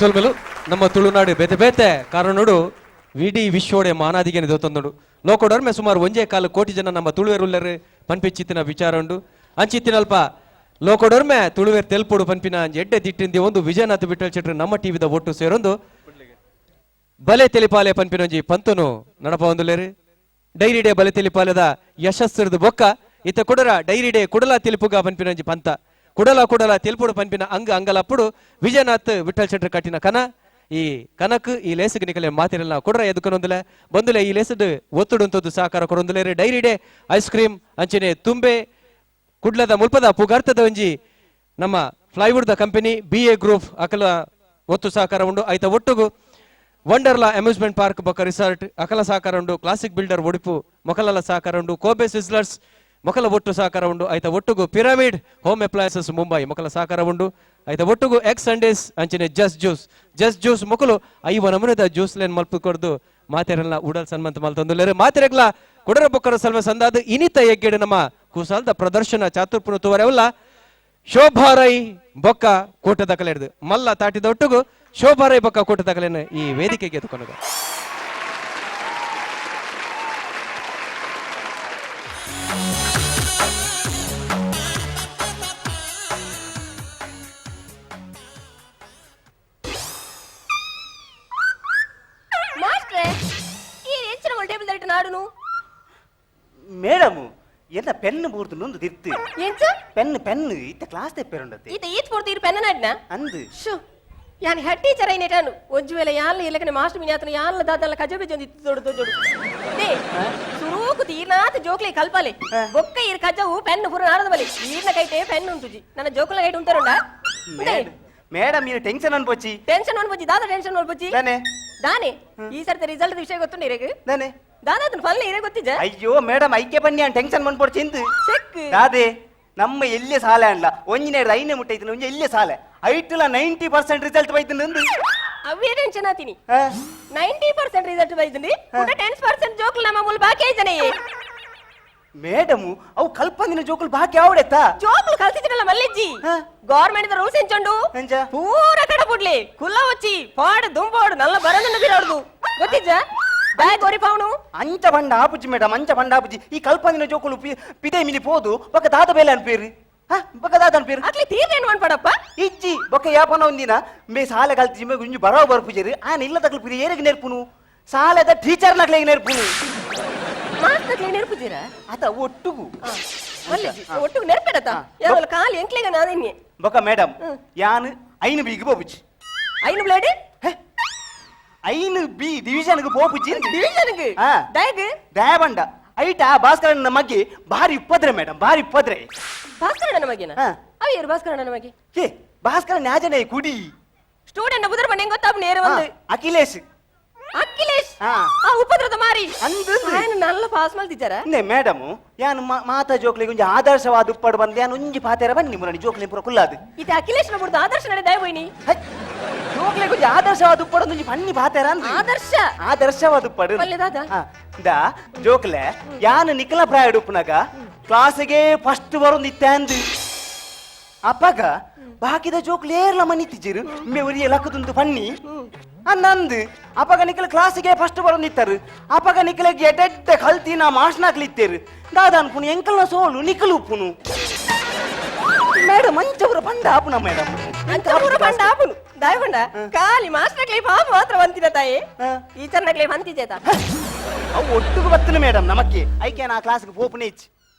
ಸೊಲ್ಮೆಲು ನಮ್ಮ ತುಳುನಾಡು ಬೇತೆ ಬೇತೆ ಕಾರಣೋಡು ವಿಡಿ ವಿಶ್ವೋಡೆ ಮಾನಾದಿಗೆನೆ ದೋತೊಂದುಂಡು. ಲೋಕೋಡೊರ್ಮೆ ಸುಮಾರು 1.25 ಕೋಟಿ ಜನ ನಮ್ಮ ತುಳುವೆರುಲ್ಲರು ಪನ್ಪಿಚಿತ್ತಿನ ವಿಚಾರ ಉಂಡು. ಅಂಚಿತ್ತಿನಲ್ಪ ಲೋಕೋಡೊರ್ಮೆ ತುಳುವೆರ್ ತೆಲ್ಪೊಡು ಪನ್ಪಿನ ಎಡ್ಡೆ ದಿಟ್ಟಿಂದಿ ಒಂದು ವಿಜಯನಾಥ್ ವಿಠಲ್ ಶೆಟ್ರು ನಮ್ಮ ಟಿವಿದ ಒಟ್ಟು ಸೇರೊಂದು ಬಲೆ ತೆಲಿಪಾಲೆ ಪನ್ಪಿನೊಂಜಿ ಪಂತನು ನಡಪವೊಂದುಲ್ಲೆರ್. ಡೈರಿ ಡೇ ಬಲೆ ತೆಲಿಪಾಲೆದ ಯಶಸ್ಸಿರ್ದು ಬೊಕ್ಕ ಇತ್ತ ಕುಡರ ಡೈರಿ ಡೇ ಕುಡಲ ತೆಲಿಪುಗ ಪನ್ಪಿನೊಂಜಿ ಪಂತ ಕುಡಲ ಕುಡಲ ತೆಲ್ಪುಡು ಪನ್ಪಿನ ಅಂಗ ಅಂಗಲಪ್ಪುಡು ವಿಜಯನಾಥ್ ವಿಠಲ್ ಶೆಟ್ರು ಕಟ್ಟಿನ ಕನ ಈ ಕನಕ್ ಈ ಲೇಸುಗೆ ನಿಕಲೆ ಮಾತಿರಲ್ಲ ಕುಡರ ಎದುಕೊನೊಂದುಲೆ ಬಂದುಲೆ ಈ ಲೇಸುಡು ಒತ್ತುಡುಂತದ್ದು ಸಹಕಾರ ಕೊರೊಂದುಲೇರು. Dairy day ice cream ಅಂಚನೆ ತುಂಬೆ ಕುಡ್ಲದ ಮುಲ್ಪದ ಪುಗಾರ್ತದ ಒಂಜಿ ನಮ್ಮ plywood the company B A group ಅಕಲ ಒತ್ತು ಸಹಕಾರ ಉಂಡು. ಐತ ಒಟ್ಟುಗು ವಂಡರ್ಲಾ ಅಮ್ಯೂಸ್ಮೆಂಟ್ ಪಾರ್ಕ್ ಬೊಕ್ಕ ರಿಸಾರ್ಟ್ ಅಕಲ ಸಹಕಾರ ಉಂಡು. ಕ್ಲಾಸಿಕ್ ಬಿಲ್ಡರ್ ಒಡಿಪು ಮೊಕಲಲ ಸಹಕಾರ ಉಂಡು. ಕೋಬೆ ಸಿಸ್ಲರ್ಸ್ ಮೊಕಲ ಒಟ್ಟು ಸಹಕಾರ ಉಂಡು. ಐತ ಒಟ್ಟುಗು pyramid home appliances Mumbai ಮೊಕಲ ಸಹಕಾರ ಉಂಡು. ಐತ ಒಟ್ಟುಗು ಎಕ್ಸ್ ಸಂಡೇಸ್ ಅಂಚನೆ just juice just juice ಮೊಕಲು ಐವ ನಮೂನೆದ ಜ್ಯೂಸ್ ಲೇನ್ ಮಲ್ಪು ಕೊರ್ದು ಮಾತೆರೆಲ್ಲ ಉಡಲ್ ಸನ್ಮಂತ ಮಲ್ತೊಂದುಲ್ಲೆರ್. ಮಾತೆರೆಗ್ಲ ಕುಡರ ಬೊಕ್ಕರ ಸಲ್ವ ಸಂದಾದ ಇನಿತ ಎಗ್ಗೆಡು ನಮ್ಮ ಕುಸಾಲ್ದ ಪ್ರದರ್ಶನ ಚಾತುರ್ಪುನ ತೂವರೆವಲ್ಲ ಶೋಭಾರೈ ಬೊಕ್ಕ ಕೂಟದ ಕಲೆಡ್ದು ಮಲ್ಲ ತಾಟಿದ ಒಟ್ಟುಗು ಶೋಭಾರೈ ಬೊಕ್ಕ ಕೂಟದ ಕಲೆಯನ್ನು ಈ ವೇದಿಕೆಗೆ ಎದುಕೊನಗ. ಮಾಸ್ಟ್ರೆ, ಈ ಎಂಚಿನ ಟೇಬಲ್ ದಟ್ಟ ನಾಡುನು? ಮೇಡಮ್, ಎನ್ನ ಪೆನ್ ಬೂರ್ದು ನೊಂದು ತಿರ್ತು. ಎಂಚ? ಪೆನ್ ಪೆನ್ ಇತ್ತ ಕ್ಲಾಸ್ ತೆಪ್ಪೇರುಂಡತೆ. ಈತ ಈತ್ ಪೊರ್ತು ಇರು ಪೆನ್ನ ನಾಡ್ನ? ಅಂದು. ಶೋ, ಯಾನ್ ಹೆಡ್ ಟೀಚರ್ ಐನೇಟಾನು ಒಂಜಿ ವೇಳೆ ಯಾನ್ಲ ಇಲ್ಲಕನೆ ಮಾಸ್ಟರ್ ಮಿನಿ ಯಾನ್ಲ ದಾದಲ್ಲ ಕಜ ಬೆಜೊಂದು ಇತ್ತು ದೊಡ್ಡ ದೊಡ್ಡ they ಸುರೂಕು ತೀರ್ನಾಥ ಜೋಕ್ಲಿ ಕಲ್ಪಾಲೆ ಬೊಕ್ಕ ಇರ್ ಕಜವು ಪೆನ್ ಪುರ ನಾಡದ ಬಲಿ ಈರ್ನ ಕೈಟೆ ಪೆನ್ ಉಂಟುಜಿ, ನನ್ನ ಜೋಕುಲ ಕೈಟೆ ಉಂಟರುಂಡ? ಮೇಡಮ್, ನೀನು ಟೆನ್ಷನ್ ಅನ್ಪೊಚ್ಚಿ. ಟೆನ್ಷನ್ ಅನ್ಪೊಚ್ಚಿ, ದಾದ ಟೆನ್ಷನ್ ಅನ್ಪೊಚ್ಚಿ? ದಾನೆ? ದಾನೆ ಈ ಸರ್ತಿ ರಿಸಲ್ಟ್ ವಿಷಯ ಗೊತ್ತುಂಡು ಇರೆಗ್? ದಾನೆ? ದಾದಾತನ ಫಲ್ ಇರೆ ಗೊತ್ತಿಜ? ಅಯ್ಯೋ ಮೇಡಮ್, ಐಕೆ ಬನ್ನಿ ಟೆನ್ಷನ್ ಮನ್ಪೊಡ್ಚಿ ಇಂದು. ಚೆಕ್. ದಾದೆ, ನಮ್ಮ ಎಲ್ಲಿ ಸಾಲೆ ಅನ್ಲ ಒಂಜಿನ ಐನೇ ಮುಟ್ಟೈತಿ ಒಂಜಿ ಎಲ್ಲಿ ಸಾಲೆ ಐಟುಲ 90% ರಿಸಲ್ಟ್ ಬೈತು. ಅವೇ ಟೆನ್ಷನ್ ಆತೀನಿ. 90% ರಿಸಲ್ಟ್ ಬೈದಂడి, 10% ಜೋಕ್ಲು ನಮ್ಮ ಮೂಲ ಬಾಕಿ ಐತನೆ. ಮೇಡಮ್, ಅವು ಕಲ್ಪಂದಿನ ಜೋಕುಲು ಬಾಕಿ ಆವಡೆತ್ತಾ? ಜೋಕ್ಲು ಕಲ್ತಿದ್ರಲ್ಲ ಮಲ್ಲಿಜ್ಜಿ. Government rules ಎಂಚೊಂಡು? ಎಂಚ? ಪೂರ ಕಡಪುಡ್ಲಿ ಕುಲ್ಲ వచ్చಿ ಪಾಡು ದುಂಬೋಡು ನಲ್ಲ ಬರನನ್ನ ಬಿರಾಡುದು ಗೊತ್ತಿಜ್ಜ ಬ್ಯಾಗ್ ಒರಿಪಾವನು. ಅಂಚ ಬಂಡ ಆಪುಜಿ ಮೇಡಮ್, ಅಂಚ ಬಂಡ ಆಪುಜಿ. ಈ ಕಲ್ಪಂದಿನ ಜೋಕುಲು ಪಿದೆ ಮಿನಿ ಪೋದು ಬೊಕ್ಕ ದಾದ ಬೇಲೆ ಅನ್ಪೇರಿ, ಬೊಕ್ಕ ದಾದ ಅನ್ಪೇರಿ? ಅಟ್ಲಿ ತೀರ್ನೇನು ಅನ್ಪಡಪ್ಪ. ಇಜ್ಜಿ, ಬೊಕ್ಕ ಯಾಪನ ಒಂದಿನ ಮೇ ಸಾಲೆ ಕಲ್ತಿ ಮೇ ಗುಂಜು ಬರಾವ ಬರ್ಪುಜೇರಿ ಆನ ಇಲ್ಲ ತಗಲು ಪಿರಿ ಏರಿಗೆ ನೇರ್ಪುನು ಸಾಲೆದ ಟೀಚರ್ ನಕ್ಲೆಗೆ ನೇರ್ಪುನು. ಮಾಸ್ಟರ್ ನೆರ್ಪುಜೀರ? ಆತ ಒಟ್ಟುಗು. ಮಲ್ಲಿಜ್ಜಿ, ಒಟ್ಟುಗು ನೆರ್ಪೆಡತ ಯಾವಲ್ಲ ಕಾಲಿ ಎಂಕ್ಲೆಗ ನಾದಿನ್ನಿ. ಬೊಕ್ಕ ಮೇಡಮ್, ಯಾನ್ ಐನು ಬೀಗ್ ಪೋಪುಜಿ. ಐನು ಬ್ಲೇಡ್? ಐನು ಬಿ ಡಿವಿಷನ್ಗೆ ಪೋಪುಜಿ. ಡಿವಿಷನ್ಗೆ? ಡೈಗ್? ದಯಬಂಡ ಐಟ ಭಾಸ್ಕರಣ್ಣ ಮಗ್ಗೆ ಭಾರಿ ಉಪದ್ರೆ ಮೇಡಮ್, ಭಾರಿ ಉಪದ್ರೆ. ಭಾಸ್ಕರಣ್ಣನ ಮಗೆನ? ಅಯ್ಯರು ಭಾಸ್ಕರಣ್ಣನ ಮಗೆ? ಏ, ಭಾಸ್ಕರ ನ್ಯಾಜನೆ ಕುಡಿ. ಸ್ಟೂಡೆಂಟ್ ಬುದ್ರ ಬಣ್ಣ ಗೊತ್ತಾಪ್ ನೇರ ಒಂದು. ಅಖಿಲೇಶ್. ಅಖಿಲೇಶ್. ಆ ಉಪದ್ರದ ಮಾರಿ. ಅಂದು. ఆయన నల్ల ಪಾಸ್ ಮಲ್ತಿದ್ದಾರ. ನೆ ಮೇಡಮ್, ಯಾನು ಮಾತಾ ಜೋಕ್ಲಿಗೆ ಒಂಜಿ ಆದರ್ಶವಾದ ಉಪ್ಪಡು ಬಂದು ಯಾನು ಒಂಜಿ ಪಾತೆರ ಬನ್ನಿ ಮುರಣಿ ಜೋಕ್ಲಿ ಪೂರ ಕುಲ್ಲಾದು. ಇತ ಅಖಿಲೇಶ್ ಬುಡ್ದು ಆದರ್ಶ ನಡೆ ದಯಬೋಯ್ನಿ. ಜೋಕ್ಲಿಗೆ ಒಂಜಿ ಆದರ್ಶವಾದ ಉಪ್ಪಡು ಒಂಜಿ ಬನ್ನಿ ಪಾತೆರ ಅಂದು. ಆದರ್ಶ. ಆದರ್ಶವಾದ ಉಪ್ಪಡು. ಪಲ್ಲೆ ದಾದ? ದಾ ಜೋಕ್ಲೆ, ಯಾನು ನಿಖಲ ಪ್ರಾಯಡ್ ಉಪ್ಪುನಾಗ ಕ್ಲಾಸಿಗೆ ಫಸ್ಟ್ ಬರೋದು ಇತ್ತೆ ಅಂದು. ಅಪ್ಪಗ ಬಾಕಿದ ಜೋಕ್ಲು ಏರ್ಲ ಮನಿತಿಜಿರು ಮೆ ಒರಿಯ ಲಕ್ಕದುಂದು ಪನ್ನಿ ನಂದು. ಅಪಗ ನಿಖಲ ಕ್ಲಾಸಿಗೆ ಫಸ್ಟ್ ಬರೋದು ಇತ್ತರು. ಅಪಗ ನಿಖಲಗೆ ಎಡೆಡ್ಡೆ ಕಲ್ತಿ ನಾ ಮಾಸ್ನಾಕ್ಲಿ ಇತ್ತೇರು. ದಾದ ಅನ್ಪುನು ಎಂಕಲ್ನ ಸೋಲು ನಿಖಲು ಉಪ್ಪುನು ಮೇಡಮ್. ಅಂಚವರ ಪಂಡ ಆಪುನ ಮೇಡಮ್. ಅಂಚವರ ಪಂಡ ಆಪುನು ದಾಯಬಂಡ ಖಾಲಿ ಮಾಸ್ಟರ್ಕ್ಲೆ ಪಾಪ ಮಾತ್ರ వంತಿನ ತಾಯಿ ಟೀಚರ್ನಕ್ಲೆ వంತಿಜೇತ. ಅವು ಒಟ್ಟುಗು ಬತ್ತನು ಮೇಡಮ್ ನಮಕ್ಕೆ ಐಕೆ ನಾ ಕ್ಲಾಸ್ಗೆ ಪೋಪುನೇ ಇಚ್ಚಿ.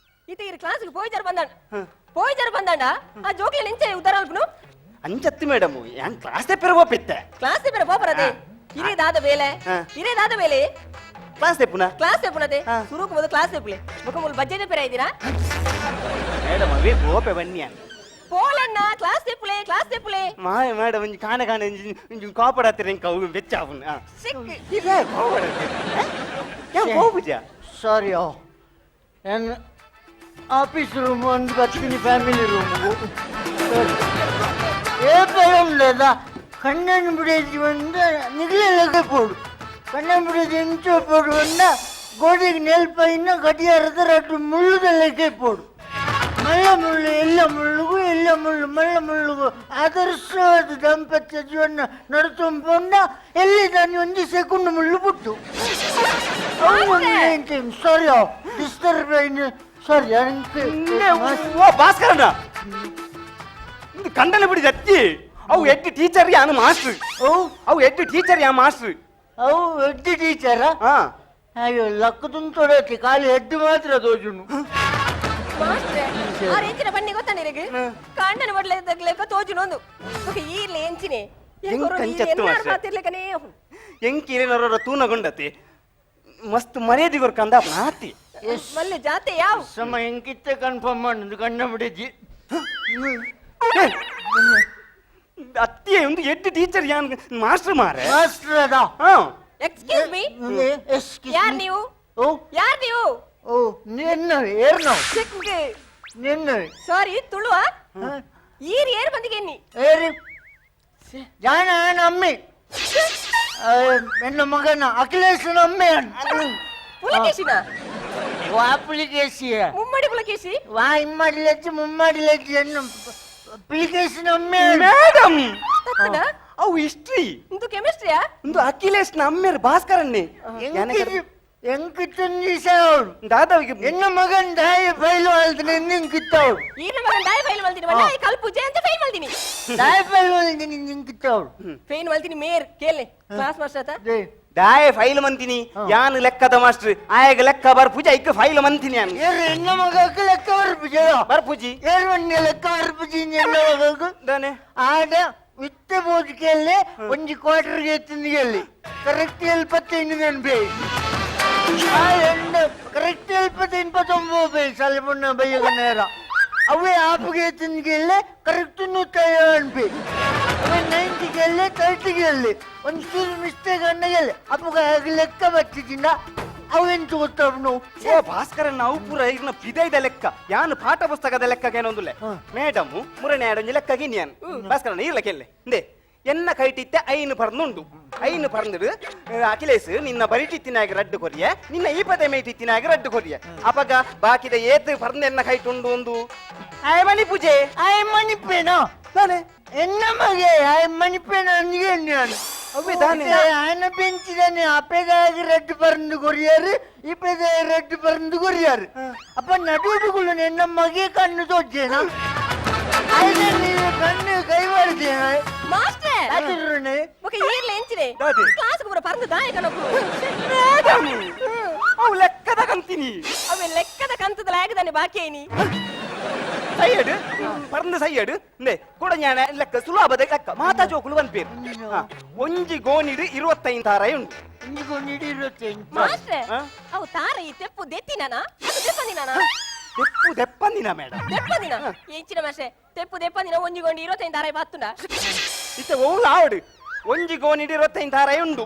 ಇತ ಈ ಕ್ಲಾಸ್ಗೆ ಪೋಯ್ಜರ್ ಬಂದಾಂಡ, ಪೋಯ್ಜರ್ ಬಂದಾಂಡ ಆ ಜೋಕ್ಲೆ ನಿಂಚೆ ಉದ್ದಾರ ಅಲ್ಪನು. ಅಂಚತ್ತು ಮೇಡಮ್, ಯಾನ್ ಕ್ಲಾಸ್ ತೆಪ್ಪೆರ ಪೋಪಿತ್ತೆ. ಕ್ಲಾಸ್ ತೆಪ್ಪೆರ ಪೋಪರದೆ ಇರೇ ದಾದ ಬೇಲೆ. ಇರೇ ದಾದ ಬೇಲೆ. ಕ್ಲಾಸ್ ತೆಪ್ಪುನ. ಕ್ಲಾಸ್ ತೆಪ್ಪುನದೆ ಸುರುಕು ಮೊದಲು ಕ್ಲಾಸ್ ತೆಪ್ಪುಲೆ ಮುಖ ಮೂಲ ಬಜ್ಜೆ ತೆಪ್ಪೆರ ಇದ್ದೀರಾ? ಮೇಡಮ್, ಅವೇ ಪೋಪೆ ಬನ್ನಿ. ಪೋಲಣ್ಣ, ಕ್ಲಾಸ್ ತೆಪ್ಪುಲೆ, ಕ್ಲಾಸ್ ತೆಪ್ಪುಲೆ. ಮಾಯ ಮೇಡಮ್, ಒಂಜಿ ಕಾಣೆ ಕಾಣೆ ಒಂಜಿ ಕಾಪಡತ್ತೀರ ಇಂಕ ಅವು ಬೆಚ್ಚ ಆಪುನ. ಸಿಕ್. ಇದೆ ಕೋಪಡತ್ತೀರ ಏನ್ ಪೋಪುಜ? ಸಾರಿ, ನನ್ನ ಆಫೀಸ್ ರೂಮ್ ಒಂದು ಬರ್ತೀನಿ, ಫ್ಯಾಮಿಲಿ ರೂಮ್ಗೂ ఏ భయం లేదా. ಕಣ್ಣನ್ ಬಿಡೇಜಿ ಬಂದ ನಿಗಲೆಲ್ಲಗೆ ಪೋಡು, ಕಣ್ಣನ್ ಬಿಡೇಜಿ ಎಂಚೋ ಪೋಡು ಬಂದ ಗೋಡೆಗೆ ನೆಲ್ಪೈನ ಗಡಿಯಾರದ ರಡ್ಡು ಮುಳ್ಳುದಲ್ಲಕ್ಕೆ ಪೋಡು. ಮಳ್ಳ ಮುಳ್ಳು ಎಲ್ಲ ಮುಳ್ಳುಗು ಎಲ್ಲ ಮುಳ್ಳು ಮಳ್ಳ ಮುಳ್ಳುಗು ಆದರ್ಶವಾದ ದಾಂಪತ್ಯ ಜೀವನ ನಡ್ತೊಂಬೊಂಡ ಎಲ್ಲಿ ನಾನು ಒಂದು ಸೆಕೆಂಡ್ ಮುಳ್ಳು ಬಿಟ್ಟು ಸಾರಿ ಡಿಸ್ಟರ್ಬ್ ಸಾರಿ. ಓ ಭಾಸ್ಕರಣ್ಣ, ಇದು ಕಂಡನ ಬಿಡಿ ಅತ್ತಿ. ಅವು ಎಡ್ ಟೀಚರ್ ಯಾನು ಮಾಸ್ಟರ್. ಓ. ಅವು ಎಡ್ ಟೀಚರ್ ಯಾ ಮಾಸ್ಟರ್. ಅವು ಹೆಡ್ ಟೀಚರಾ? ಹಾ. ಅಯ್ಯೋ, ಲಕ್ಕದೊಂದು ತೊಡತಿ ಖಾಲಿ ಹೆಡ್ ಮಾತ್ರ ತೋಜುನು. ಮಾಸ್ಟ್ರೆ, ಆರ್ ಎಂಚಿನ ಬನ್ನಿ ಗೊತ್ತಾ ನಿನಗೆ? ಕಾಂಡನ ಬಡ್ಲೆ ತೋಜುನೊಂದು ಓಕೆ ಈರ್ಲೆ ಎಂಚಿನೆ. ಎಂಕ್ ಅಂಚತ್ತು ಮಾಸ್ಟ್ರೆ. ಮಾತಿರ್ಲಿಕ್ಕನೇ. ಎಂಕ್ ತೂನಗೊಂಡತಿ ಮಸ್ತ್ ಮರ್ಯಾದೆ ಕೊರ್ಕಂದ ನಾತಿ. ಮಲ್ಲೆ ಜಾತೆ ಯಾವ. ಸಮ ಎಂಕಿತ್ತೆ ಕನ್ಫರ್ಮ್ ಮಾಡುದು ಕಣ್ಣ ಬಿಡಿಜಿ. ಅತ್ತಿಯೇ ಒಂದು ಎಡ್ ಟೀಚರ್ ಯಾನ್ ಮಾಸ್ಟರ್ ಮಾರೆ. ಮಾಸ್ಟರ್ ಅದ. ಹಾ. ಎಕ್ಸ್ಕ್ಯೂಸ್ ಮೀ, ಯಾರ್ ನೀವು? ಓ. ಯಾರ್ ನೀವು? ಓ, ನಿನ್ನವೇ ಏರ್ನವ್ ನಿನ್ನವೇ. ಸಾರಿ, ತುಳುವ ಈರ್ ಏರ್ ಬಂದಿಗೆ ಎನ್ನಿ. ಏರಿ ಜಾನ ಅಮ್ಮಿ ಎನ್ನ ಮಗನ ಅಖಿಲೇಶನ ಅಮ್ಮೆ. ಪುಲಕೇಶಿನ? ವಾ ಪುಲಿಕೇಶಿಯ? ಮುಮ್ಮಡಿ ಪುಲಕೇಶಿ. ವಾ ಇಮ್ಮಡಿ ಲಜ್ಜಿ ಮುಮ್ಮಡಿ ಲಜ್ಜಿ ಎನ್ನು ಪುಲಿಕೇಶಿನ ಅಮ್ಮೆ. ಮೇಡಮ್. ತತ್ತದ. ಅವು ಹಿಸ್ಟ್ರಿ. ಇಂದು ಕೆಮಿಸ್ಟ್ರಿಯಾ? ಒಂದು ಅಖಿಲೇಶ್ ಅಮ್ಮೇರ್ ಭಾಸ್ಕರನ್ನೇ. ಎಂಕಿತ್ತೊಂದು ದಾದಾವಿಗೆ ಎನ್ನ ಮಗನ್ ದಾಯ ಫೈಲು ಅಲ್ದ ನಿಂಕಿತ್ತವಳು. ಈರ್ನ ಮಗನ್ ದಾಯ ಫೈಲ್ ಮಲ್ದಿನಿ ಮಣ್ಣ ಕಲ್ಪುಜೆ ಅಂತ ಫೈಲ್ ಮಲ್ದಿನಿ. ದಾಯ ಫೈಲು ಅಲ್ದ ನಿಂಕಿತ್ತವಳು. ಫೈಲ್ ಮಲ್ದಿನಿ ಮೇರ್ ಕೇಳ್ನೆ ಕ್ಲಾಸ್ ಮಾಸ್ಟರ್ ಆತ. ದಾಯ ಫೈಲ್ ಮಂತಿನಿ ಯಾನ್ ಲೆಕ್ಕದ ಮಾಸ್ಟರ್ ಆಯಗ ಲೆಕ್ಕ ಬರ್ಪುಜಿ ಐಕ್ ಫೈಲ್ ಮಂತಿನಿ ಯಾನ್. ಏರು ಎನ್ನ ಮಗಕ್ಕೆ ಲೆಕ್ಕ ಬರ್ಪುಜ? ಬರ್ಪುಜಿ. ಏರು ಒಂಜಿ ಲೆಕ್ಕ ಬರ್ಪುಜಿ ಎನ್ನ ಮಗಕ್ಕೆ? ದಾನೆ? ಆಡ ವಿತ್ತ ಬೋಜಿಕೆಯಲ್ಲಿ ಒಂಜಿ ಕ್ವಾರ್ಟರ್ಗೆ ಎತ್ತಿಂದಿಗೆಲ್ಲಿ ಕರೆಕ್ಟ್ ಎಲ್ಪತ್ತೈದು ನೆನಪೇ ಆ ಎಂಡ ಕರೆಕ್ಟ್ ಎಲ್ಪತ್ತೈದು 29 ಬೈ ಸಲ್ಪಣ್ಣ ಬೈಯಗ ನೇರ ಅವೇ ಆಪುಗೆ ಎತ್ತಿಂದಿಗೆಲ್ಲೇ ಕರೆಕ್ಟ್ 150 ಅನ್ಪಿ ಅವೇ 90ಗೆಲ್ಲೇ 30ಗೆಲ್ಲಿ ಒಂಚೂರು ಮಿಸ್ಟೇಕ್ ಅಣ್ಣಗೆಲ್ಲಿ ಅಪ್ಪಗ ಲೆಕ್ಕ ಬಚ್ಚಿದ್ದ ಅವೆಂತ ಗೊತ್ತವನು. ಓ ಭಾಸ್ಕರಣ್ಣ, ಅವು ಪೂರ ಇರ್ನ ಪಿದೈದ ಲೆಕ್ಕ ಯಾನ್ ಪಾಠ ಪುಸ್ತಕದ ಲೆಕ್ಕಗೆ ಏನೊಂದುಲ್ಲೆ ಮೇಡಮ್ ಮುರನೆ ಆಡೊಂಜಿ ಲೆಕ್ಕಗೆ ಯಾನ್ ಭಾಸ್ಕರಣ್ಣ ಇರ್ಲ ಕೆಲ್ಲೆ ಇಂದೆ ಎನ್ನ ಕೈಟಿತ್ತೆ ಐನು ಪರ್ನುಂಡು ಐನು ಪರ್ನುಡು ಅಖಿಲೇಶ್ ನಿನ್ನ ಬರಿಟಿತ್ತಿನಾಗ ರಡ್ಡು ಕೊರಿಯ ನಿನ್ನ ಈ ಪದೇ ಮೇಟಿತ್ತಿನಾಗ ರಡ್ಡು ಕೊರಿಯ ಅಪಗ ಬಾಕಿದ ಏತ್ ಪರ್ನ ಎನ್ನ ಕೈಟುಂಡು ಒಂದು ಆಯ್ ಮಣಿ ಪೂಜೆ. ಆಯ್ ಮಣಿಪೇನೋ? ತಾನೆ. ಎನ್ನ ಮಗೆ ಆಯ್ ಮಣಿಪೇನ ಅಂದ್ಗೆ. ಅವೇ ತಾನೆ. ಆಯನ ಬೆಂಚಿದಾನೆ ಅಪೆದಾಗಿ ರಡ್ಡು ಪರಂದು ಕೊರಿಯಾರು ಇಪೆದಾಗಿ ರಡ್ಡು ಪರಂದು ಕೊರಿಯಾರು ಅಪ್ಪ ನಡುಡುಗಳು ಎನ್ನ ಮಗೆ ಕಣ್ಣು ತೋಚೇನ ಕಣ್ಣು ಕೈ ಮಾಡ್ತೇನ. ಮಾಸ್ಟರ್. ಆತಿರ್ರಣೆ. ಓಕೆ ಈರ್ಲೆ ಎಂಚಿನೆ. ದಾದೆ. ಕ್ಲಾಸ್ ಪೂರ ಪರಂದು ದಾಯ ಕನಪು. ಮೇಡಮ್, ಅವು ಲೆಕ್ಕದ ಕಂತೀನಿ. ಅವೇ ಲೆಕ್ಕದ ಕಂತದ ಲಾಗದಾನೆ ಬಾಕಿ ಐನಿ. ಸೈಯಡ್ ಪರಂದು ಸೈಯಡ್ ಇಂದೆ ಕೂಡ ಜ್ಞಾನ ಲೆಕ್ಕ ಸುಲಭದ ಲೆಕ್ಕ ಮಾತಾ ಜೋಕುಲು ಬಂದ್ಪೇರು ಒಂಜಿ ಗೋನಿಡು 25 ತಾರಾಯಿ ಉಂಟು. ಮಾಸ್ಟ್ರೆ. ಆ? ಅವು ತಾರ ಈ ತೆಪ್ಪು ದೆತ್ತಿನಾನ ಅದು ದೆಪ್ಪಂದಿನಾನ? ತೆಪ್ಪು ದೆಪ್ಪಂದಿನ ಮೇಡಮ್. ದೆಪ್ಪಂದಿನ ಎಂಚಿನ ಮಾಸ್ಟ್ರೆ ತೆಪ್ಪು ದೆಪ್ಪಂದಿನ ಒಂಜಿ ಗೊಂಡಿ 25 ತಾರಾಯಿ ಬತ್ತುಂಡ. ಇತ್ತೆ ಓಲ್ ಆವಡು ಒಂಜಿ ಗೋನಿಡು 25 ತಾರಾಯಿ ಉಂಡು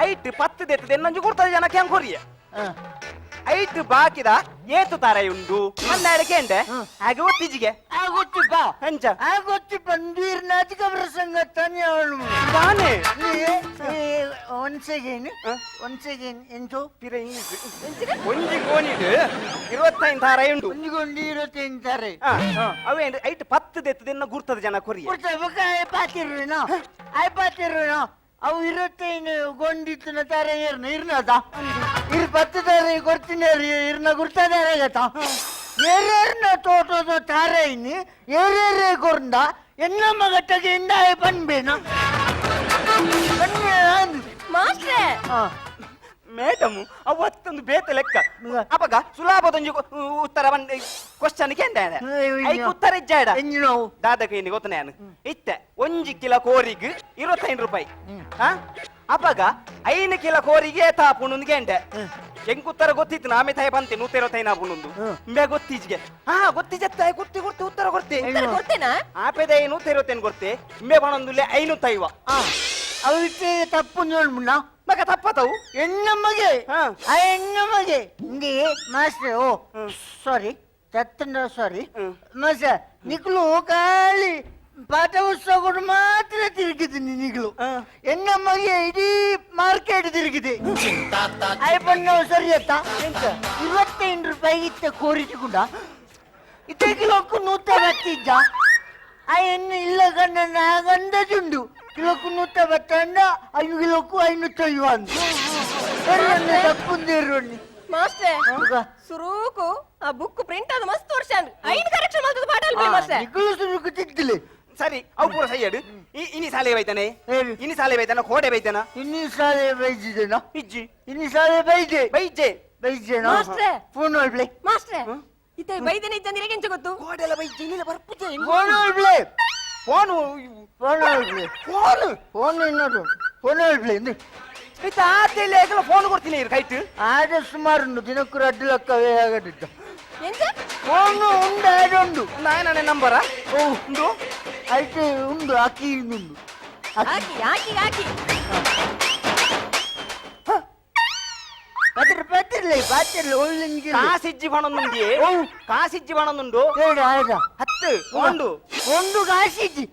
ಐಟ್ 10 ದೆತ್ತದ ಎನ್ನೊಂಜಿ ಕೊಡ್ತದೆ ಜನಕ್ಕೆ ಹೆಂಗ್ ಕೊರಿಯ ಐಟ್ ಬಾಕಿದ ಏತು ತಾರಾಯಿ ಉಂಡು ಹನ್ನೆರಡು ಕೇಂಡೆ ಹಾಗೆ ಒತ್ತಿಜಿಗೆ. ಗೊತ್ತಿಪ್ಪ. ಅಂಚ. ಆ ಗೊತ್ತಿಪ್ಪ ನಾಟಕ ಪ್ರಸಂಗ ತಾನೇ ಅವಳು. ತಾನೆ. ಒನ್ ಸೆಕೆಂಡ್ ಒನ್ ಸೆಕೆಂಡ್ ಎಂಟು. ಪಿರ ಇಂಗ್ಲಿಷ್ ಒಂಜಿ ಗೋನಿಡು 25 ತಾರಾಯಿ ಉಂಡು. ಒಂಜಿ ಗೊಂಡಿ 25 ತಾರೆ. ಅವೇನು ಐಟ್ 10 ದೆತ್ತದ ಎನ್ನ ಗುರ್ತದ ಜನ ಕೊರಿಯ. ಪಾತಿರ್ವೇನೋ ಆಯ್ ಪಾತಿರ್ವೇನೋ ಅವು 25 ಗೊಂಡಿತ್ತಿನ ತಾರೆ ಇರ್ನ ಇರ್ನದ ಇರ್ 10 ತಾರೆ ಕೊಡ್ತೀನಿ ಇರ್ನ ಗುರ್ತದಾರೆ ಗತ ಏರೇರ್ನ ತೋಟದ ತಾರೆ ಇನ್ನು ಏರೇರೇ ಕೊರ್ಂದ ಎನ್ನ ಮಗಟ್ಟಗೆ ಇಂದಾಯ ಪನ್ಬೇನ ಮಾಸ್ಟ್ರೆ. ಮೇಡಮ್, ಅವು ಹತ್ತೊಂದು ಬೇತ ಲೆಕ್ಕ ಅಪಗ ಸುಲಭದೊಂಜಿ ಉತ್ತರ ಬಂದ ಕ್ವಶನ್ ಕೇಂದ ಐಕ್ ಉತ್ತರ ಇಜ್ಜಾಡ. ಎಂಜಿನವು? ದಾದಕ ಇನ್ನು ಗೊತ್ತ ನಾನು ಇತ್ತೆ ಒಂಜಿ ಕಿಲೋ ಕೋರಿಗ್ 25 ರೂಪಾಯಿ ಹಾ ಅಪಗ 5 ಕಿಲೋ ಕೋರಿಗೆ ಏತಾಪುಂಡು ಕೇಂಡೆ ಎಂಕ್ ಉತ್ತರ ಗೊತ್ತಿತ್ತು ನಾಮೆ ತಾಯಿ ಬಂತೆ 125 ಆಪುಂಡು ಇಂಬೆ ಗೊತ್ತೀಜಿಗೆ ಹಾ ಗೊತ್ತಿಜತ್ತ ಗೊತ್ತಿ ಗೊತ್ತಿ ಉತ್ತರ ಗೊತ್ತಿ. ಉತ್ತರ ಕೊಡ್ತೇನಾ? ಆಪೆದ 125 ಗೊತ್ತೆ ಇಂಬೆ ಬಣೊಂದುಲ್ಲೆ 550. ಅವಿತ್ತೆ ತಪ್ಪು ನೋಡ್ಮುಣ್ಣ. ಮಗ ತಪ್ಪತವು. ಎನ್ನ ಮಗೆ. ಹಾ. ಆ ಎನ್ನ ಮಗೆ ಇಂಗೆ ಮಾಸ್ಟರ್ ಓ ಸಾರಿ ತತ್ತಂಡ ಸಾರಿ ಮಾಸ್ಟರ್ ನಿಕ್ಲು ಖಾಲಿ ಪಾಠ ಪುಸ್ತಕ ಮಾತ್ರ ತಿರುಗಿದ್ದೀನಿ ನಿಗ್ಲು ಎನ್ನ ಮಗೆ ಇಡೀ ಮಾರ್ಕೆಟ್ ತಿರುಗಿದೆ ಐಪಣ್ಣ ಸರಿ ಅತ್ತ 25 ರೂಪಾಯಿ ಇತ್ತ ಕೋರಿಸಿಕೊಂಡ ಇತ್ತೆ ಕಿಲೋಕು 110 ಇಜ್ಜ ಆ ಎಣ್ಣೆ ಇಲ್ಲ ಗಂಡ ಅಂದಾಜುಂಡು ಕಿಲೋಕು 110 ಅಂಡ 5 ಕಿಲೋಕು 550 ಎರ್ರೊನ್ನೆ ತಪ್ಪುಂದು ಮಾಸ್ಟ್ರೆ ಸುರೂಕು ಆ ಬುಕ್ ಪ್ರಿಂಟ್ ಅದು ಮಸ್ತ್ ವರ್ಷ ಐದು ಕರೆಕ್ಷನ್ ಮಾಡ್ತದ ಪಾಠ ಅಲ್ವೇ ಮಾಸ್ಟ್ರೆ ನಿಕುಲು ಸುರುಕು ತಿದ್ದಿಲೆ ಸರಿ ಅವು ಪೂರ ಸೈಯಡು ಇನಿ ಸಾಲೆ ಬೈತಾನೆ. ಹೇಳು. ಇನಿ ಸಾಲೆ ಬೈತಾನ ಕೋಡೆ ಬೈತಾನ. ಇನ್ನು ಸಾಲೆ ಬೈಜಿದೆನಾ? ಇಜ್ಜಿ. ಇನ್ನು ಸಾಲೆ ಬೈಜೆ. ಬೈಜೆ. ಬೈಜೆನಾ? ಮಾಸ್ಟ್ರೆ. ಫೋನ್ ಒಳ್ಳೆ. ಮಾಸ್ಟ್ರೆ ಇತ್ತೆ ಬೈದೇನೆ ಇದ್ದಂದ್ರೆ ಎಂಚ ಗೊತ್ತು? ಕೋಡೆಲ ಬೈಜೆ ಇನ್ನಿಲ್ಲ ಬರ್ಪುಜೆ. ಫೋನ್ ಒಳ್ಳೆ. ಫೋನು. ಫೋನ್ ಒಳ್ಳೆ. ಫೋನ್. ಫೋನ್ ಇನ್ನದು ಫೋನ್ ಒಳ್ಳೆ ಇಂದು. ಇತ್ತ ಆತೇಲಿ ಏಕಲ ಫೋನ್ ಕೊಡ್ತೀನಿ ಇರು ಕೈಟ್. ಆದ ಸುಮಾರು ಉಂಡು ದಿನಕ್ಕೂ ಅಡ್ಡು ಲಕ್ಕವೇ ಆಗದಿದ್ದ. ಎಂಚ? ಫೋನ್ ಉಂಡು ಆಡುಂಡು. ನಾಯನ ನಂಬರ ಓ ಉಂಡು. ಐತೆ ಉಂಡು ಅಕ್ಕಿ ಉಂಡು. Hockey hockey hockey. ಪತ್ರ ಪತ್ರಲೇ ಪಾತ್ರಲೆ ಒಳ್ಳೆ. ಕಾಸಿಜ್ಜಿ ಪಣೊಂದುಂಡಿ. ಓ. ಕಾಸಿಜ್ಜಿ ಪಣೊಂದುಂಡು. ಹೇಳು ಆಯ್ತಾ? ಹತ್ತು ಫೋನ್ಡು. ಒಂದು ಕಾಸಿಜ್ಜಿ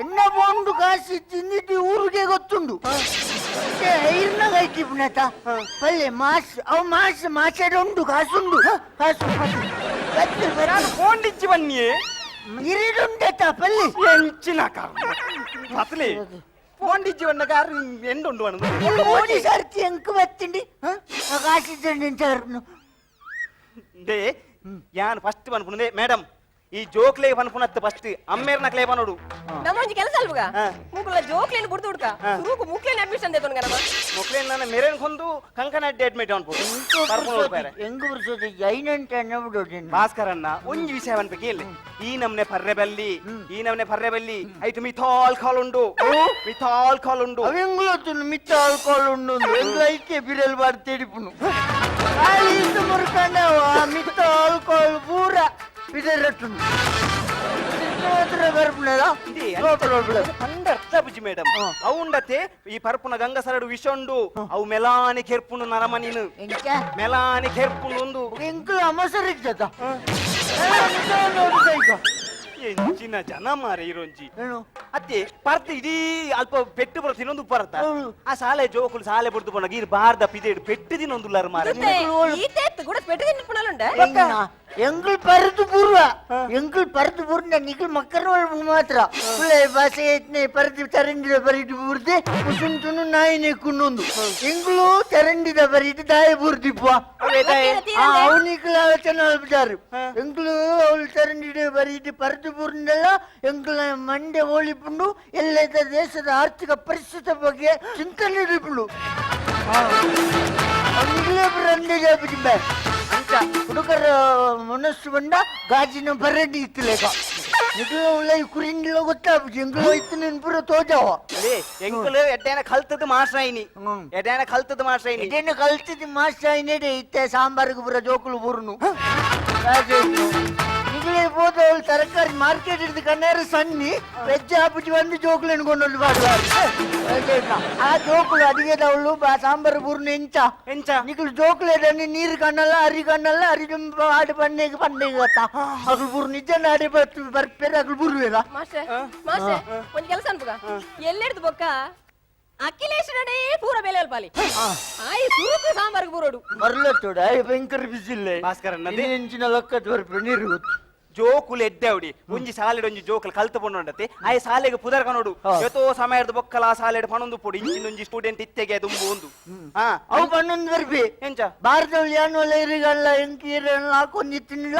ಎನ್ನ ಒಂದು ಕಾಸಿಜ್ಜಿ ಇಂದಿದ್ದು ಊರಿಗೆ ಗೊತ್ತುಂಡು. ಐರ್ನಾಗ ಐತಿ ಪುನತ ಪಲ್ಲೆ ಮಾಸ್ ಅವು ಮಾಸ್ ಮಾಸಡ ಉಂಡು ಕಾಸುಂಡು ಕಾಸು ಪತ್ರ. ನಾನು ಫೋನ್ ಇಜ್ಜಿ ಬನ್ನಿ. ಇರಿಡುಂಡತ ಪಲ್ಲೆ. ಎಂಚಿನ ಪತ್ಲಿ ಫೋನ್ ಇಜ್ಜಿ ಬಣ್ಣ ಕಾರ್ ಎಂಡುಂಡು ಬಣ್ಣದು. ಮೋದಿ ಸರ್ತಿ ಎಂಕ್ ಬತ್ತಿಂಡಿ ಕಾಸಿಜ್ಜಂಡಿ ಇಂಚಾರ್ನು. They ಯಾನ್ ಫಸ್ಟ್ ಪನ್ಪುನದೆ ಮೇಡಮ್ ಈ ಜೋಕ್ಲೆ ಪನ್ಪುನತ್ತು ಫಸ್ಟ್ ಅಮ್ಮೇರ್ನ ಕ್ಲೇ ಪನೋಡು. ನಮ್ಮ ಒಂಜಿ ಕೆಲಸ ಅಲ್ವಗ. ಮುಕುಲ ಜೋಕ್ಲೇನ್ ಬುಡ್ದು ಹುಡ್ಕ ಸುರೂಕು ಮುಕ್ಲೇನ್ ಅಡ್ಮಿಷನ್ ದೇತೊನ್ಗ ನಮ್ಮ. ಮೊಕ್ಲೇನ್ ನನ್ನ ಮೆರೇನ್ ಕೊಂದು ಕಂಕನಾಡ್ಡಿ ಅಡ್ಮಿಟ್ ಅನ್ಪು ಪರ್ಪುನ ರೂಪಾಯಿ. ಎಂಗ್ ಬರ್ಸೋದು ಐನಂಟ ಅನ್ನಬಿಡೋದು. ಭಾಸ್ಕರಣ್ಣ ಒಂಜಿ ವಿಷಯ ಪನ್ಪಕ್ಕೆ ಇಲ್ಲ ಈ ನಮ್ನೆ ಪರ್ರೆ ಬಲ್ಲಿ ಈ ನಮ್ನೆ ಪರ್ರೆ ಬಲ್ಲಿ ಐಟು ಮಿಥಾಲ್ ಕಾಲ್ ಉಂಡು ಮಿಥಾಲ್ ಕಾಲ್ ಉಂಡು. ಅವೆಂಗ್ಲೊತ್ತುಂಡು ಮಿತ್ತ ಆಲ್ಕೋಹಾಲ್ ಉಂಡು ಎಂಗ್ಲ ಐಕೆ ಬಿರಲ್ ಬಾರ್ ತೆಡಿಪುನು ಆಲೀಸು ಮುರ್ಕಂಡ ಮಿತ್ತ ಆಲ್ಕೋಹಾಲ್ ಪೂರ ಬಿದರಟ್ಟುಂಡು ಬರ್ಪುನದ. ಪಂಡ ಅರ್ಥ ಬುಜಿ ಮೇಡಮ್ ಅವು ಉಂಡತೆ ಈ ಪರ್ಪುನ ಗಂಗಸರಡು ವಿಷ ಉಂಡು ಅವು ಮೆಲಾನಿ ಕೆರ್ಪುನು ನರಮನಿನು. ಎಂಚ? ಮೆಲಾನಿ ಕೆರ್ಪುನು ಒಂದು. ಎಂಕ್ಲ ಅಮಸರಿಜ್ಜದ. ಎಂಚಿನ ಜನ ಮಾರೆ ಇರೊಂಜಿ. ಏನು? ಅತ್ತೆ ಪರ್ತ್ ಇಡೀ ಅಲ್ಪ ಪೆಟ್ಟು ಬರ ತಿನ್ನೊಂದು ಪರತ. ಹೌದು. ಆ ಸಾಲೆ ಜೋಕುಲು ಸಾಲೆ ಬುಡ್ದು ಪೋನಾಗ ಇರ್ ಬಾರ್ದ ಪಿದೇಡು ಪೆಟ್ಟು ತಿನ್ನೊಂದುಲ್ಲಾರ ಮಾರೆ. ಈತೆ ಕೂಡ ಪೆಟ್ಟು ತಿನ್ಪುನಲುಂಡ. ಎಂಗುಲ್ ಪರದು ಪೂರ್ವ ಎಂಗುಲ್ ಪರದು ಪೂರ್ಣ ನಿಖಲ್ ಮಕ್ಕಳ ಮಾತ್ರ ಪುಳ್ಳೆ ಭಾಷೆ ಐತ್ನೆ ಪರದು ಚರಂಡಿದ ಬರಿದು ಪೂರ್ತಿ ಉಸುಂಟುನು ನಾಯಿನೆ ಕುನ್ನೊಂದು ಎಂಗುಲು ಚರಂಡಿದ ಬರಿದು ದಾಯ ಪೂರ್ತಿಪ್ಪ. ಅವನಿಕಲ ಆಲೋಚನೆ ಅಲ್ಪಿದಾರು ಎಂಗುಲು ಅವಳು ಚರಂಡಿದ ಬರಿದು ಪರದು ಪೂರ್ಣಲ್ಲ ಎಂಗುಲ ಮಂಡೆ ಓಳಿಪುಂಡು ಎಲ್ಲ ದೇಶದ ಆರ್ಥಿಕ ಪರಿಸ್ಥಿತಿ ಬಗ್ಗೆ ಚಿಂತನೆ ಇಡಿಪುಂಡು ಅವನಿಗಲೇ ರಂದೆ ಜಾಪಿಟಿಂಬೆ ಅಂಚ ಹುಡುಗರ ಮನಸ್ಸು ಬಂಡ ಗಾಜಿನ ಬರಡಿ ಇತ್ತಲೇಕ ನಿಖಲ ಉಳ್ಳ ಕುರಿಂಡಿಲ ಗೊತ್ತಾಪುಜಿ ಎಂಗುಲು ಇತ್ತು ನೆನ್ಪುರ ತೋಜಾವ. ಅದೇ ಎಂಕುಲು ಎಡ್ಡೇನ ಕಲ್ತದ್ದು ಮಾಸ್ಟ್ರಾಯಿನಿ. ಎಡ್ಡೇನ ಕಲ್ತದ್ದು ಮಾಸ್ಟ್ರಾಯಿನಿ. ಇದೇನು ಕಲ್ತಿದ್ದು ಮಾಸ್ಟರ್ ಐನೇಡೆ ಇತ್ತೆ ಸಾಂಬಾರಿಗೆ ಪೂರ ಜೋಕುಲು ಬೂರ್ನು ನಿಗಲೇ ಪೋದ ಅವಳು ತರಕಾರಿ ಮಾರ್ಕೆಟ್ ಹಿಡಿದು ಕಣ್ಣಾರ ಸಣ್ಣಿ ವೆಜ್ ಆಪುಜಿ ಒಂದು ಜೋಕುಲು ಎನ್ಕೊಂಡು ಬಾಡುವಾರು ಆ ಜೋಕುಲು ಅಡಿಗೆದವಳು ಬಾ ಸಾಂಬಾರು ಬೂರ್ನು ಎಂಚ ಎಂಚ? ನಿಕುಲು ಜೋಕುಲು ಎಡನಿ ನೀರು ಕಣ್ಣಲ್ಲ ಅರಿ ಕಣ್ಣಲ್ಲ ಅರಿ ಆಡು ಪಣ್ಣೆಗೆ ಪಣ್ಣೆಗೆ ಗೊತ್ತಾ ಅಗಲು ಬೂರು ನಿಜ ನಾಡೆ ಬರ್ಪೇರೆ ಅಗಲು ಬೂರ್ವೇರ. ಮಾಸ್ಟ್ರೆ ಮಾಸ್ಟ್ರೆ ಒಂಜಿ ಕೆಲಸ ಅನ್ಪುಗ ಎಲ್ಲೆಡ್ದು ಬೊಕ್ಕ ಅಖಿಲೇಶ್ ಪೂರ ಬೆಲೆ ಅಲ್ಪಾಲಿ ಆಯ್ ಸುರುಕು ಸಾಂಬಾರ್ಗೆ ಬೂರೋಡು. ಮರಲತ್ತೋಡ ಭಯಂಕರ ಬಿಸಿಲ್ಲೆ. ಭಾಸ್ಕರಣ್ಣ, ಅದೇ. ಎಂಚಿನ ಲಕ್ಕದ ಬರ್ಪೆ ನೀರು ಗೊತ್ತು. ಜೋಕುಲು ಎಡ್ಡೆ ಒಂಜಿ ಸಾಲೆಡ್ ಒಂಜಿ ಜೋಕುಲು ಕಲ್ತು ಪೊಂಡತೆ ಆಯ್ ಸಾಲೆಗೆ ಪುದರ್ ಕನೋಡು ಯಥೋ ಸಮಯದ ಬೊಕ್ಕಲ ಆ ಸಾಲೆಡ್ ಪಣೊಂದು ಪೊಡು ಇಂಚಿನ ಒಂಜಿ ಸ್ಟೂಡೆಂಟ್ ಇತ್ತೆಗೆ ದುಂಬು ಒಂದು ಹಾ. ಅವು ಪನ್ನೊಂದು ಬರ್ಪೆ. ಎಂಚ? ಭಾರತದಲ್ಲಿ ಯಾನೋಲ ಇರಿಗಲ್ಲ ಎಂಕೀರಲ್ಲ ಹಾಕೊಂದು ತಿನ್ನಿಲ್ಲ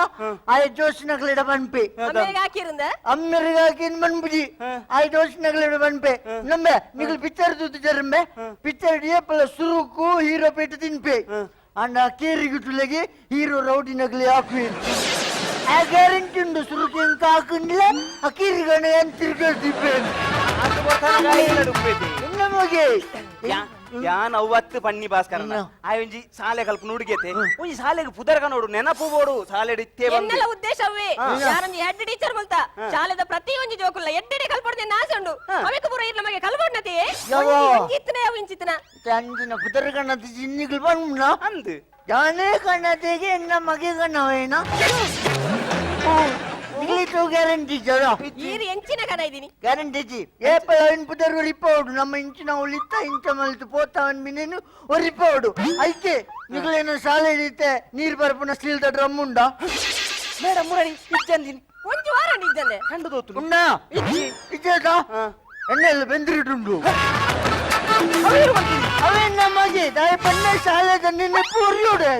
ಆಯ್ ಜೋಶಿನಗಲಿಡ ಪನ್ಪೆ. ಅಮ್ಮೆಗೆ ಹಾಕಿರುಂದ? ಅಮ್ಮೆರಿಗೆ ಹಾಕಿನ್ ಮನ್ಪುಜಿ ಆಯ್ ಜೋಶಿನಗಲಿಡ ಪನ್ಪೆ ನಂಬೆ ನಿಗಲ್ ಪಿಕ್ಚರ್ ತೂತು ಜರಂಬೆ ಪಿಕ್ಚರ್ ಏಪಲ ಸುರುಕು ಹೀರೋ ಪೇಟೆ ತಿನ್ಪೆ ಅಂಡ ಕೇರಿಗೆ ತುಲೆಗೆ ಹೀರೋ ರೌಡಿ ನಗಲಿ ಹಾಕುವೆ ಆ ಗ್ಯಾರಂಟಿ ಉಂಡು ಸುರುಕು ಎಂಕ ಹಾಕೊಂಡಿಲ್ಲ ಆ ಕೀರಿಗಣ ಏನ್ ತಿರ್ಗಳ್ತಿಪ್ಪೆ. ಅದು ಬರ್ತಾನ ಉಪ್ಪೇತಿ. ನಮಗೆ ಯಾನ್ ಅವ್ವತ್ತು ಪನ್ನಿ ಭಾಸ್ಕರನ ಆಯ್ ಒಂಜಿ ಸಾಲೆ ಕಲ್ಪ ನುಡಿಗೆತೆ ಒಂಜಿ ಸಾಲೆಗೆ ಪುದರ್ ಕನೋಡು ನೆನಪು ಬೋಡು ಸಾಲೆಡ್ ಇತ್ತೇ ಬಂದು. ಎನ್ನೆಲ್ಲ ಉದ್ದೇಶವೇ ಯಾರೊಂದು ಹೆಡ್ ಟೀಚರ್ ಮುಲ್ತ ಶಾಲೆದ ಪ್ರತಿ ಒಂಜಿ ಜೋಕುಲ್ಲ ಎಡ್ಡೆಡೆ ಕಲ್ಪೊಡ್ದೆ ಆಸೆ ಉಂಡು ಅವೆಕ್ ಪೂರ ಇರ್ಲ ನಮಗೆ ಕಲ್ಪೊಡ್ನತೆ. ಯವ್ವ. ಒಂಜಿ ಇತ್ತನೆ ಅವು ಇಂಚಿತ್ತನ ಅಂಜಿನ ಪುದರ್ ಕಣ್ಣದ ಜಿನ್ನಿಗಳು ಬಂದ್ನ ಅಂದ್ ಜಾನೇ ಕಣ್ಣತೆಗೆ ಎನ್ನ ಮಗೆ ಕಣ್ಣವೇನ ನಿಗ್ಲಿತು ಗ್ಯಾರಂಟಿ ಜರ. ಈರು ಎಂಚಿನ ಕನ ಇದೀನಿ. ಗ್ಯಾರಂಟಿ ಜಿ ಏಪಲ ಅವನ್ ಪುದರ್ ಒರಿಪೋಡು ನಮ್ಮ ಇಂಚಿನ ಉಳಿತ ಇಂಚ ಮಲ್ತು ಪೋತಾವನ್ ಮಿನೇನು ಒರಿಪೋಡು ಐಕೆ ನಿಗ್ಲೇನು ಶಾಲೆ ಇತ್ತೆ ನೀರು ಬರ್ಪುನ ಸ್ಟೀಲ್ದ ಡ್ರಮ್ ಉಂಡ. ಮೇಡಮ್ ಮುರಣಿ ಇಜ್ಜಂದಿನಿ. ಒಂಜಿ ವಾರ ಇಜ್ಜಂದೆ. ಕಂಡು ದೋತು. ಉಣ್ಣ ಇಜ್ಜೇತ ಎಣ್ಣೆಲ್ಲ ಬೆಂದಿರಿಟುಂಡು. ಅವೇನ್ ನಮಗೆ ದಾಯ ಪಣ್ಣ ಶಾಲೆದ ನಿನ್ನೆ ಪೂರ್ಯೋಡೆ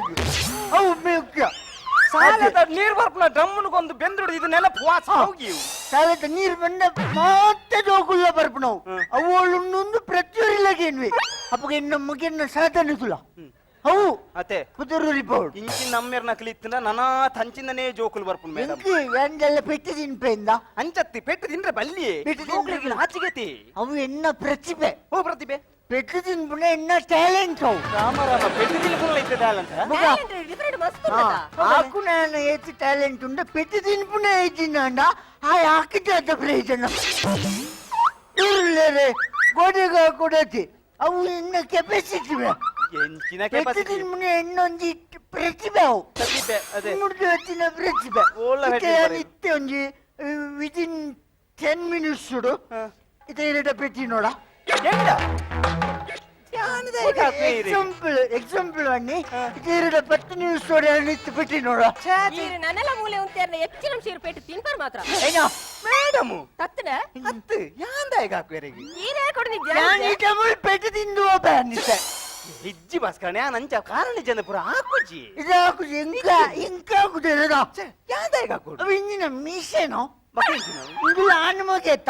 ಅವು ಮುಖ್ಯ. ಸಾಲದ ನೀರ್ ಬರ್ಪುನ ಡ್ರಮ್ಮುನು ಬೆಂದ್ರುಡು ಇದು ನೆಲಪು ವಾಸ ಹೋಗಿವು. ಶಾಲೆದ ನೀರು ಬಂದ ಮತ್ತೆ ಜೋಕುಲ್ಲ ಬರ್ಪುನವು ಅವಳುನ್ನೊಂದು ಪ್ರತಿಯೊರಿಲಗೇನ್ವಿ ಅಪ್ಪಗೆ ಇನ್ನು ಮುಗಿನ ಸಾಧನೆ ತುಲ ಅವು ಅತೆ. ಕುದುರುರಿ ಪೌಡ್. ಇಂಚಿನ ನಮ್ಮೆರ್ ನಕಲಿ ಇತ್ತಿನ ನನಾ ತಂಚಿನನೇ ಜೋಕುಲು ಬರ್ಪುನು ಮೇಡಮ್. ಇಂಕಿ ಎಂದೆಲ್ಲ ಪೆಟ್ಟು ತಿನ್ಪೆಂದ. ಅಂಚತ್ತಿ ಪೆಟ್ಟು ತಿಂದ್ರೆ ಬಲ್ಲಿಯೇ. ಪೆಟ್ಟು ತಿಂದ್ರೆ ಜೋಕ್ಲೆಗ್ ಆಚಿಗೆತಿ. ಅವು ಎನ್ನ ಪ್ರತಿಭೆ. ಓ ಪ್ರತಿಭೆ. ಪೆಟ್ಟು ತಿನ್ಪುನ ಎನ್ನ ಟ್ಯಾಲೆಂಟ್ ಅವು. ರಾಮ ರಾಮ, ಪೆಟ್ಟು ತಿನ್ಪುನ ಇತ್ತೆ ಟ್ಯಾಲೆಂಟ್. ಬುಗ. ಡಿಫರೆಂಟ್ ಮಸ್ತ್ ಉಂಡತ. ಆಕು ನಾನು ಏತು ಟ್ಯಾಲೆಂಟ್ ಉಂಡ ಪೆಟ್ಟು ತಿನ್ಪುನ ಏಜಿನಾಂಡ ಆ ಹಾಕಿದ್ದ ಪ್ರಯೋಜನ ಇರ್ಲೇರೆ ಗೋಡೆಗ ಕೊಡತಿ ಅವು ಇನ್ನ ಕೆಪಾಸಿಟಿ. ಎಂಚಿನ ಪೆಟ್ಟು ಕೆಪಾಸಿಟಿ. ತಿನ್ಪುನ ಎನ್ನೊಂಜಿ ಪ್ರತಿಭೆ ಅವು. ಪ್ರತಿಭೆ ಅದೇ. ಮುಡ್ದು వచ్చిన ಪ್ರತಿಭೆ. ಓಳ್ಳ ಇತ್ತೆ ಹೆಡ್ಡಿ ಯಾನ್ ಬರೆದು. ಇತ್ತೆ ಒಂಜಿ ವಿದಿನ್ 10 ಮಿನಿಟ್ಸ್ ಇತ್ತೆ ಇರಟ ಪೆಟ್ಟಿ ನೋಡ. ಎಂಡ ಯಾನದ ಎಕ್ಸಾಂಪಲ್ ಎಕ್ಸಾಂಪಲ್ ಅಣ್ಣಿ ಇತ್ತೆ ಇರಟ 10 ನಿಮಿಷ ಇತ್ತು ಪೆಟ್ಟಿ ನೋಡ. ಈರು ನನ್ನೆಲ್ಲ ಮೂಲೆ ಉಂತೇರ್ನ ಹೆಚ್ಚಿನ ಅಂಶ ಪೇಟು ತಿನ್ಪರ್ ಮಾತ್ರ. ಏನೋ ಮೇಡಮ್. ತತ್ತನ. ಅತ್ತು ಯಾಂದಾಯಗ ಹಾಕುವೆರೆಗೆ. ಈರೇ ಕೊಡು. ಯಾನ್ ನಿಜ. ಈ ಟೈಮಲ್ಲಿ ಪೆಟ್ಟು ತಿಂದು ಹೋಗ್ಬಾನಿತ್ತೆ. ಹಿಜ್ಜಿ ಭಾಸ್ಕರಣ, ಯಾನ್ ಅಂಚ ಕಾರಣ ಜನ ಪೂರ ಹಾಕುಜಿ. ಇದು ಹಾಕುದು ಇಂಕ ಇಂಕ ಹಾಕುದು ಇರದ. ಯಾಂದಾಯಗ ಹಾಕುಡು. ಅವು ಇಂಜಿನ ಮೀಸೆನೋ. ಮಕ್ಕಳಿಂಚಿನ ಇಂಗುಲ ಆಣ್ ಮಗೆ ಎತ್ತ.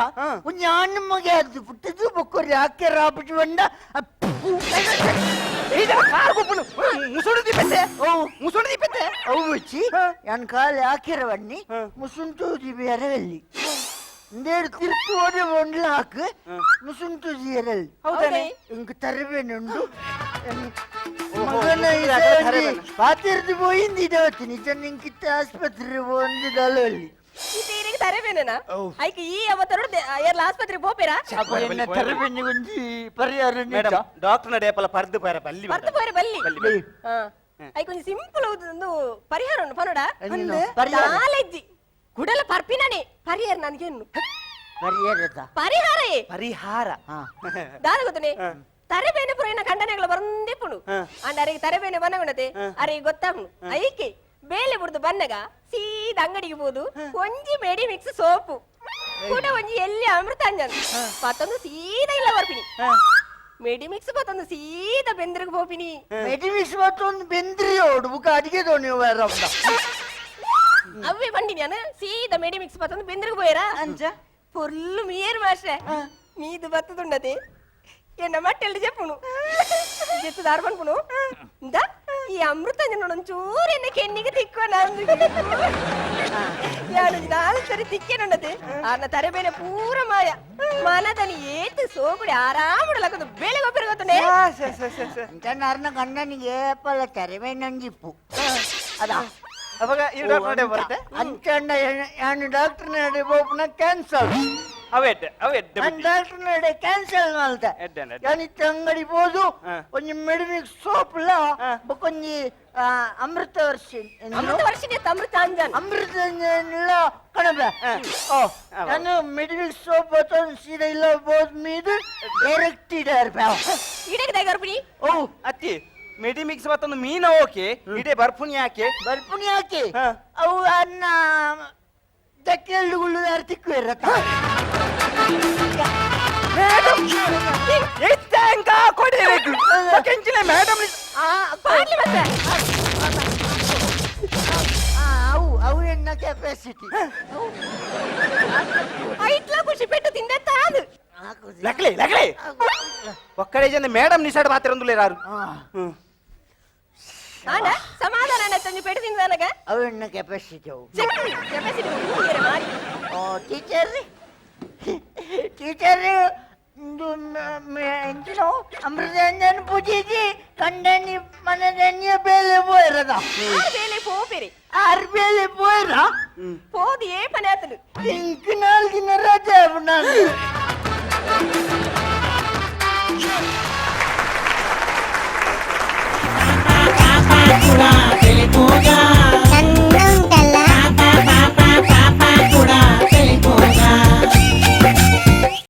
ಒಂಜಿ ಆಣ್ ಮಗೆ ಅದು ಪುಟ್ಟದು ಬೊಕ್ಕೊರಿ ಹಾಕೆ ರಾಪಿಟ್ಟು ಬಂಡ. ಕಾರ್ ಗುಪ್ಪುನು ಮುಸುಡು ದಿಪ್ಪೆತ್ತೆ. ಓ. ಮುಸುಡು ದಿಪ್ಪೆತ್ತೆ. ಅವು ಬಚ್ಚಿ ಯಾನ್ ಕಾಲು ಹಾಕಿರವಣ್ಣಿ ಮುಸುಂಟು ದಿಬಿಯರವಲ್ಲಿ ಇಂದೇಡು ತಿರ್ತು ಓಡಿ ಒಂಡ್ಲ ಹಾಕು ಮುಸುಂಟು ಜಿಯರಲ್ಲಿ. ಹೌದಾನೆ? ಇಂಕ್ ತರಬೇನುಂಡು ಓಹೋ, ಮಗನ. ಇದು ಅಗಲ ತರಬೇನು. ಪಾತಿರ್ದು ಪೋಯಿಂದು ಇದವತ್ತು ನಿಜ ನಿಂಕಿತ್ತ ಆಸ್ಪತ್ರೆ ಒಂದು ದಲಲ್ಲಿ. ಇತ್ತೆ ಈರಿಗೆ ತರಬೇನೇನಾ? ಐಕ್ ಈ ಅವತರಡು ಏರ್ಲ ಆಸ್ಪತ್ರೆಗೆ ಪೋಪೇರಾ? ಎನ್ನ ತರಬೇನಿ ಒಂಜಿ ಪರಿಹಾರ. ಮೇಡಮ್, ಡಾಕ್ಟರ್ ನಡೆ ಪಲ ಪರ್ದು ಪರ ಬಲ್ಲಿ. ಪರ್ದು ಪೋರೆ ಬಲ್ಲಿ. ಬಲ್ಲಿ ಬಲ್ಲಿ. ಹಾ. ಐಕ್ ಒಂಜಿ ಸಿಂಪಲ್ ಒಂದು ಪರಿಹಾರ ಉಂಡು ಪನೋಡ. ಪರಿಹಾರ. ನಾಲೆಜ್ಜಿ ಕುಡಲ ಪರ್ಪಿನನೆ ಪರಿಹಾರ ನನಗೇನು. ಪರಿಹಾರದ. ಪರಿಹಾರಯೇ. ಪರಿಹಾರ. ಹಾ. ದಾದ ಗೊತ್ತನೆ, ತರಬೇನೆ ಪುರ ಎನ್ನ ಕಂಡನೆಗಳ ಬರಂದಿಪ್ಪುಂಡು. ಅಂಡ ಅರೆಗೆ ತರಬೇನೆ ಬನ್ನಗುಣತೆ ಅರೆಗೆ ಗೊತ್ತಾಗುಂಡು. ಐಕೆ ಬೇಲೆ ಬುಡ್ದು ಬನ್ನಗ ಸೀದ ಅಂಗಡಿಗೆ ಹೋದು ಒಂಜಿ ಮೇಡಿ ಮಿಕ್ಸ್ ಸೋಪು ಕೂಡ ಒಂಜಿ ಎಲ್ಲಿ ಅಮೃತಾಂಜನ್ ಪತ್ತೊಂದು ಸೀದಾ ಇಲ್ಲ ಬರ್ಪಿನಿ. ಮೆಡಿ ಮಿಕ್ಸ್ ಪತ್ತೊಂದು ಸೀದಾ ಬೆಂದ್ರಿಗೆ ಪೋಪಿನಿ. ಮೆಡಿಮಿಕ್ಸ್ ಮತ್ತೊಂದು ಬೆಂದ್ರಿ ಓಡು ಬುಕ್ಕ ಅಡಿಗೆ ದೋಣಿ ಬೇರೆ. ಅವೇ ಬಂಡಿ ನಾನು ಸೀದಾ ಮೆಡಿ ಮಿಕ್ಸ್ ಪತ್ತೊಂದು ಬೆಂದ್ರಿಗೆ ಪೋಯರಾ. ಅಂಚ. ಪೊರ್ಲು ಮೀರ್ ಮಾಸ್ಟ್ರೆ ಮೀದು ಬತ್ತದುಂಡತೆ ಎನ್ನ ಮಟ್ಟೆಲ್ಡು ಚೆಪ್ಪುನು ಜೆತ್ತು ದಾರ ಪನ್ಪುನು ಇಂದ ಈ ಅಮೃತಾಂಜನ್ ಒಂಚೂರು ಎನ್ನ ಕೆನ್ನಿಗೆ ತಿಕ್ಕೋ. ನಾನು ಯಾನು ನಾಲ್ ಸರಿ ತಿಕ್ಕೇನುಂಡತೆ ಆರ್ನ ತರೆಬೇನೆ ಪೂರ ಮಾಯ ಮನದನಿ ಏತು ಸೋಗುಡಿ ಆರಾముడు ಬೇಳೆ ಗೊಬ್ಬರ ಗೊತ್ತುಂಡೆ. ಅರ್ನ ಗಂಡನಿಗೆ ಏಪಲ ತರಬೇನಂಜಿಪ್ಪು ಅದಾ. ಅವಾಗ ಈ ಡಾಕ್ಟರ್ ನಡೆ ಬರುತ್ತೆ. ಅಂಚಂಡ ಯಾನು ಡಾಕ್ಟರ್ ನಡೆ ಬೋಪುನ ಕ್ಯಾನ್ಸಲ್. ಅವೆಡ್ ಅವೆಡ್. ನಾನು ಡಾಕ್ಟರ್ ನಡೆ ಕ್ಯಾನ್ಸಲ್ ಮಲ್ತೆ. ಎಡ್ಡೆನ, ಎಡ್ಡೆ. ಯಾನ್ ಇತ್ತೆ ಅಂಗಡಿ ಪೋದು ಒಂಜಿ ಮೆಡಿಮಿಕ್ಸ್ ಸೋಪ್ಲ ಬೊಕೊಂಜಿ ಅಮೃತ ವರ್ಷಿ. ಅಮೃತ ವರ್ಷಿನಿ ಅಮೃತಾಂಜನ್. ಅಮೃತ ಕಣಬೆ ಓ ನಾನು ಮೆಡಿಮಿಕ್ಸ್ ಸೋಪ್ ಬತ್ತೊಂದು ಸೀದಾ ಇಲ್ಲ ಬೋದು ಮೀದು ಡೈರೆಕ್ಟ್ ಇಡಾರ್. ಇಡಕ್ಕೆ ದಾಯ ಓ. ಅತ್ತಿ ಮೆಡಿಮಿಕ್ಸ್ ಮತ್ತೊಂದು ಮೀನ ಓಕೆ ಇಡೇ ಬರ್ಪುನಿ ಯಾಕೆ? ಬರ್ಪುನಿ ಯಾಕೆ? ಅವು ಅನ್ನ ದಕ್ಕೆಲ್ಡುಗುಳ್ಳು ತಿಕ್ಕುವೆರ. Madam ಎತ್ತಂಕ ಕೊಡಿಬೇಕು ಕೆಂಚಿನ madam. ಪಾಡ್ಲಿ ಮತ್ತೆ. ಅವು ಅವು ಎನ್ನ ಕೆಪಾಸಿಟಿ. ಐಟ್ಲ ಖುಷಿ ಪೆಟ್ಟು ತಿಂದೆ ತಾದು. ಲಕ್ಲೆ ಲಕ್ಲೆ ಒಕ್ಕಡೆ ಜನ ಮೇಡಮ್ ನಿಸಾಡ್ ಮಾತಿರಂದುಲೇ ರಾರು. ಆಂಡ ಸಮಾಧಾನ ತಂಜಿ ಪೆಟ್ಟು ತಿಂದನಗ. ಅವು ಎನ್ನ ಕೆಪಾಸಿಟಿ ಅವು. ಕೆಪಾಸಿಟಿ ಮಾರಿ. ಓ ಟೀಚರ್ ಟೀಚರ್ ಇಂದು ಎಂಚಿನ ಅಮೃತಾಂಜನ್ ಪೂಜಿಸಿ ಕಂಡನಿ ಮನದನ್ಯ ಬೇಲೆ ಪೋಯಿರದ. ಆರು ಬೇಲೆ ಪೋಪೆರೆ. ಆರು ಬೇಲೆ ಪೋಯಿರ. ಪೋದು ಏ ಪನೆ ಆತನು. ಇಂಕ್ 4 ದಿನ ರಜೆ ನಾನು.